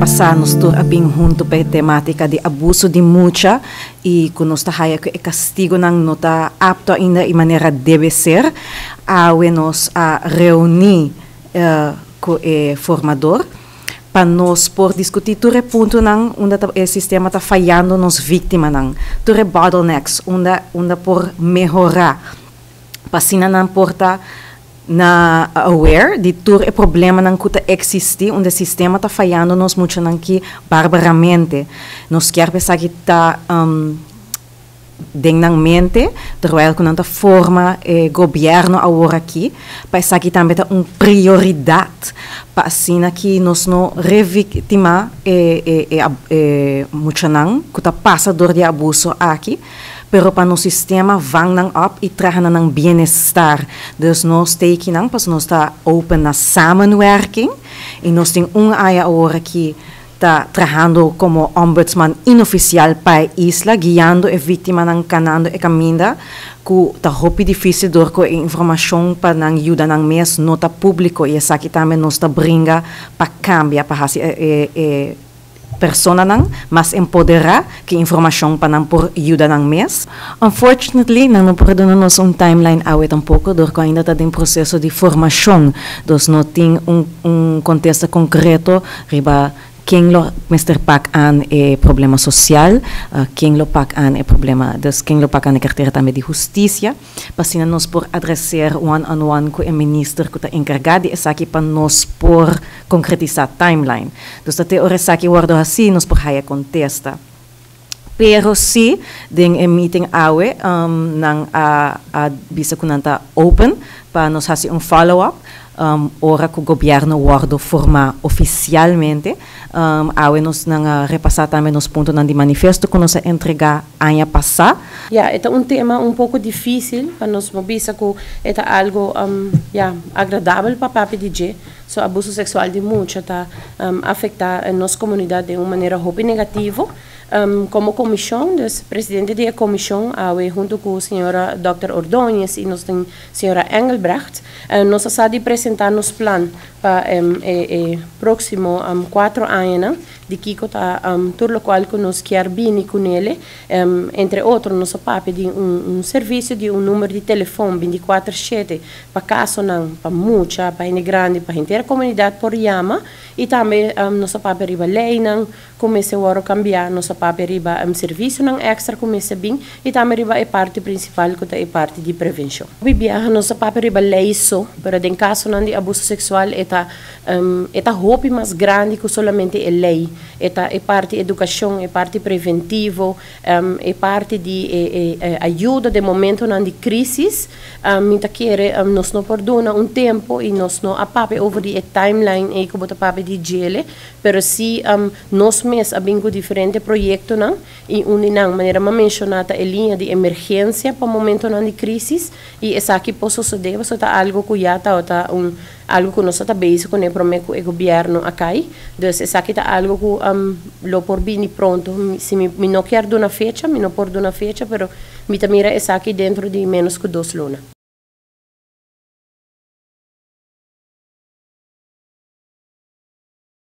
pasá nos tur a bin hunto pa e temátika di abuso di mucha i ku nos ta haya ku e kastigonan no ta apto ainda i manera debe ser. Awe nos a reuní ku e formador pa nos por diskutí tur e puntonan unda ta e sistema ta fayando nos víktimanan, tur e bottlenecks unda por mehorá pa asina nan por ta na aware di tur e problemanan ku ta eksistí unda e sistema ta fayando nos muchanan ki barbaramente. Nos kier pa esaki ta den nan mente terwijl ku nan ta forma e gobièrnu awor aki, pa esaki tambe ta un prioridat pa asina ki nos no reviktimá e e e muchanan ku ta pasa dor di e abuso aki. Pero pa nos sistema vang nan op y traha na nan bienestar. Dus nos teki nan pasobra nos ta open na samenwerking y nos tin un aña awor aki ta trahando como ombudsman inoficial pa e isla guiando e victimanan canando e caminda cu ta hopi dificil door cu e informacion pa nan yuda nan mes no ta publico y esaki tambe nos ta bringa pa cambia pa haci e Personanan mas empoderá ku informashon pa nan por yuda nan mes. Unfortunately, nan no por a duna nos un timeline awe tampoko dor ku ainda ta den proseso di formashon. Dus no tin un un kontesta konkreto riba ken lo mester pak aan e problema sosial, ken lo pak aan e problema, dus ken lo pak aan e kartera tambe di hustisia. Pa asina nos por adreser one on one ku e minister ku ta enkargá di esaki pa nos por konkretisá timeline. Dus ta te ora esaki wòrdu hasí nos por haya kontesta. Pero sí den e meeting awe nan a a bisa ku nan ta open pa nos hasi un follow up ora ku gobièrnu wòrdu formá ofisialmente. Awe nos nan a repasá tambe nos puntonan di manifesto ku nos a entregá aña pasá. Ya, e ta un tema un poko difísil pa nos bo bisa ku e ta algu, ya, agradabel pa papia di dje. So abuso seksual di mucha ta afektá nos komunidat den un manera hopi negativo. Komo komishon, dus presidente di e komishon awe huntu ku señora dòkter Ordóñez i nos tin señora Engelbrecht, nos a sa di presentá nos plan pa e próksimo kuatro añanan di kiko ta tur lokual ku nos kier bini kunele. Entre otro nos a papia di un servisio di un number di telefon bintikuater shete pa kasonan pa mucha, pa hende grandi, pa henter komunidat por yama i tambe nos a papia riba leinan ku mester wòrdu kambiá, nos a papia riba servisionan èkstra ku mester bin i tambe riba e parti prinsipal ku ta e parti di prevenshon. Hopi biaha nos a papia riba lei so, pero den kasonan di abuso seksual e ta e ta hopi mas grandi ku solamente e lei. E ta e parti edukashon, e parti preventivo, e parti di e e ayuda den momentonan di krísis. Mi ta kere nos no por duna un tempu i nos no a papia over di e timeline ei ku bo ta papia di djele, Pero si nos mes a bin ku diferente proyektonan i un di nan, manera mi a menshoná, ta e liña di emergensia pa momentonan di krísis i esaki por sosodé pasobra ta algu ku ya tabata un algu ku nos a ta bezig kuné promé ku e gobièrnu a kai. Dus esaki ta algu ku lo por bini pronto. Si mi mi no kier duna fecha, mi no por duna fecha, pero mi ta mira esaki dentro di ménos ku dos luna.